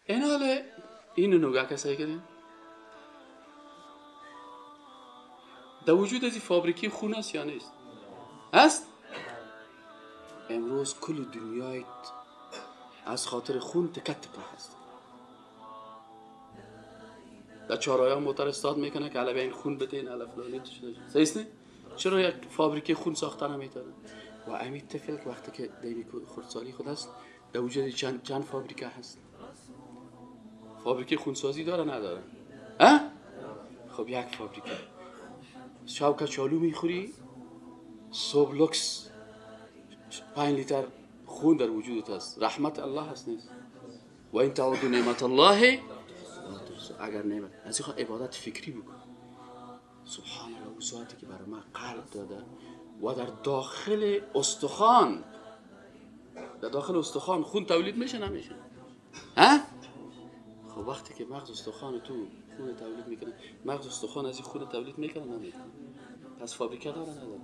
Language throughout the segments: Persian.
این حاله اینو نگاه کسایی کردین در وجود از این فابریکی خون است یا نیست؟ هست؟ امروز کل دنیای از خاطر خون تکت تکه هست. در چهارراه موتر استاد میکنه که علاوه این خون بده، این علاوه فلانی شده. صحیح نه؟ چرا یک فابریکه خون ساخته نمیتونه؟ و امید طفل که وقتی که دیمی خردسالی خود است در وجود چند فابریکه هست. فابریکه خونسازی داره نداره؟ ها؟ خب یک فابریکه. شب کچالو میخوری، صبح لکس 5 لیتر خون در وجودت هست. رحمت الله هست نیست؟ و این تعدوا نعمت الله، اگر نعمت از این عبادت فکری بکن. سبحان الله، او ذاتی که برای من قلب داده و در داخل استخوان، در داخل استخوان خون تولید میشه نمیشه؟ ها؟ خب وقتی که مغز استخوان تو خون تولید میکنه، مغز استخوان از این خون تولید میکنه نمیکنه؟ پس فابریکه داره نداره؟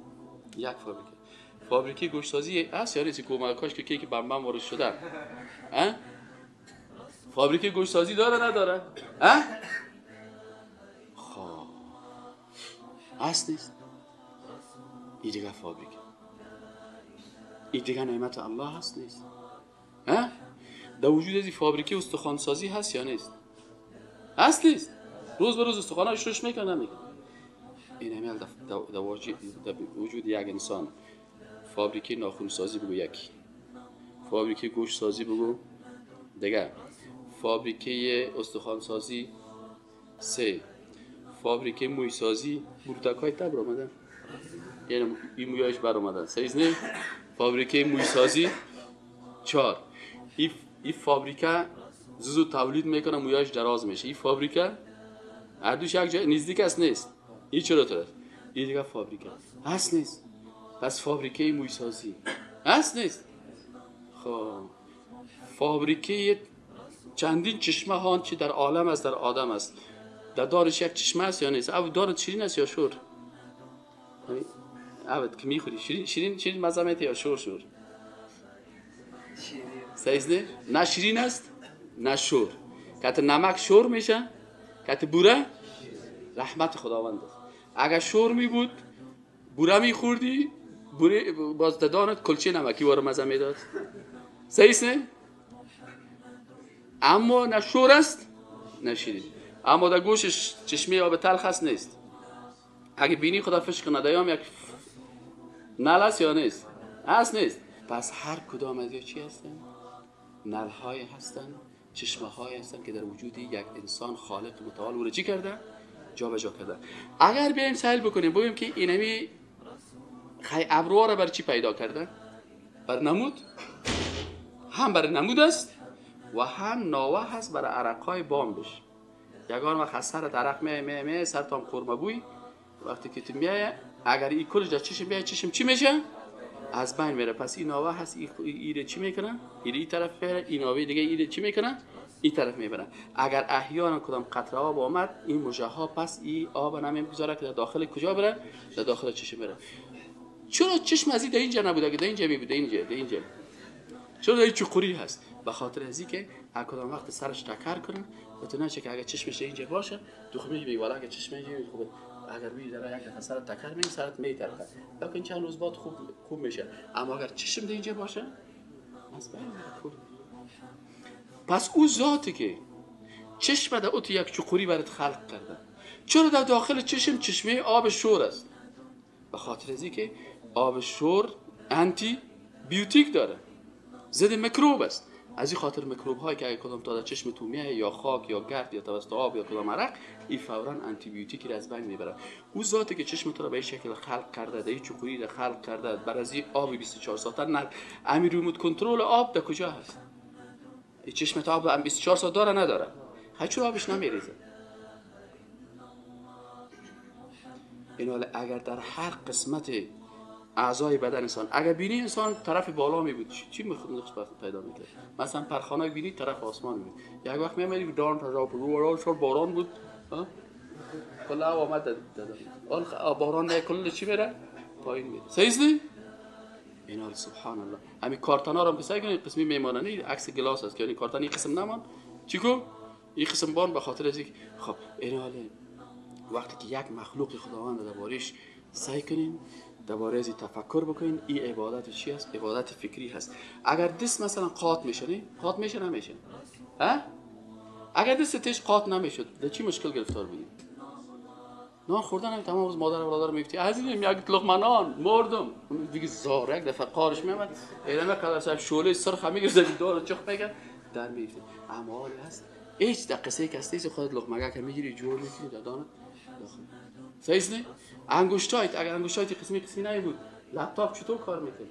یک فابریکه. فابریکه گوشتسازی هست یا نیست؟ کمکاش که کیک بمبم وارد شده. ها؟ فابریکه گوشتسازی داره نداره؟ ها؟ خب هست نیست؟ این دیگه فابریکه، این دیگه نعمت الله هست نیست؟ ها؟ در وجود از این فابریکه استخوانسازی هست یا نیست؟ هست نیست؟ روز به روز استخوانش رشد میکنه نمیکنه؟ این همه در وجود یک انسان فابریکه ناخنسازی بگو یکی، فابریکه گوشت سازی بگو دیگه، فابریکه استخوانسازی سه، فابریکه موی سازی بروتک های تبر آمدن، یعنی این مویایش بر آمدن، صحیح نه؟ فابریکه موی سازی 4. این فابریکه زود تولید میکنه، مویایش دراز میشه. این فابریکه هر دوش یک جای نزدیک است نیست؟ این چرا طور است؟ این دیگه فابریکه هست نیست؟ پس فابریکه مویسازی هست نیست؟ خب فابریکه چندین چشمه ها چی در عالم است، در آدم است. در دارش یک چشمه است یا نیست؟ او دارت شیرین است یا شور؟ او که میخوری شیرین شیرین شیرین مزه میده یا شور شور؟ شیرین. نه شیرین است نه شور. کت نمک شور میشه، کت بوره رحمت خداوند است. اگر شور می بود بوره میخوردی، بوره باز دانت کلچه نمکی وارو مزه میداد. صحیح نه؟ اما نه شور است نه شیرین. اما در گوشش چشمه آب تلخ است نیست؟ اگه بینی خدا فش کنه دیام یک نل است یا نیست؟ هست نیست؟ پس هر کدام از چی هستن؟ نل های هستن، چشمه های هستن که در وجود یک انسان خالق متعال او رو چی کرده؟ جا به جا کرده. اگر بیایم سهل بکنیم بگیم که اینمی خی ابروها رو بر چی پیدا کرده؟ بر نمود، هم بر نمود است و هم ناوه هست بر عرقهای بامبش. یگان وقت از سرت عرق می می می سرتام خرما بوی، وقتی که تو میای اگر این کلش در چشم بیای چشم چی میشه؟ از بین میره. پس این ناوه هست، ایره چی میکنه؟ ایره این طرف میره، این ناوه دیگه ایره چی میکنه؟ این طرف میبره. اگر احیانا کدام قطره آب آمد این مژه ها پس این آب نمیگذاره که در داخل کجا بره؟ در داخل چشم بره. چرا چشم از این در اینجا نبوده؟ که در اینجا می بوده، اینجا، در اینجا. چرا در این چقوری هست؟ به خاطر از اینکه هر کدام وقت سرش تکر کنه و تو نشه که اگر چشمش اینجا باشه تو خب میگی والا اگر چشم اینجا خوبه، اگر بی در یک دفعه سرت تکر می سرت میترکه، لیکن چند روز بعد خوب میشه. اما اگر چشم در اینجا باشه از بین میره. پس او ذاتی که چشم در اوت یک چقوری برات خلق کرده، چرا در داخل چشم چشمه آب شور است؟ به خاطر از اینکه آب شور انتی بیوتیک داره، ضد میکروب است. از این خاطر میکروب هایی که اگه کدام تا در چشم تو میای یا خاک یا گرد یا توسط آب یا کدام عرق، این فورا انتی بیوتیک را از بین میبره. او ذاتی که چشم تو را به این شکل خلق کرده، در این چقوری را خلق کرده، بر از این آب 24 ساعته نه، همین ریموت کنترل آب در کجا هست؟ این چشم تو آب 24 ساعت داره نداره؟ خیلی چرا آبش نمیریزه؟ این حال اگر در هر قسمت اعضای بدن انسان، اگر بینی انسان طرف بالا می بود چی نقص پیدا میکرد؟ مثلا پرخانه بینی طرف آسمان می بود. یک وقت میامدی دان تا رو باران بود، کل آمد باران نه کل چی میره پایین میره. صحیح نه؟ این حال سبحان الله. همین کارتنا رو هم که سعی کنید قسمی میمانه، عکس گلاس است که یعنی کارتن این قسم نمان، چی کو؟ این قسم بان به خاطر از خب این حاله وقتی که یک مخلوق خداوند دربارش سعی کنین، درباره از تفکر بکنین، این عبادت چی هست؟ عبادت فکری هست. اگر دست مثلا قاط میشه، نه؟ قاط میشه نمیشه؟ ها؟ اگر دست تیش قاط نمیشد، در چی مشکل گرفتار بودیم؟ نان خوردن هم تمام روز مادر و برادر میگفتی عزیزم یک لقمه نان مردم، دیگه زار یک دفعه قارش میامد، اینم قدر صاحب شعله سرخ میگرفت، دور چخ میکرد در میفته. اما حالی هست هیچ در قصه کسی نیست، خودت لقمه که میگیری جور میکنی در دانت داخل. صحیح نه؟ انگشتایت اگر انگشتایت قسمی قسمی نبود لپتاپ چطور کار میکنه؟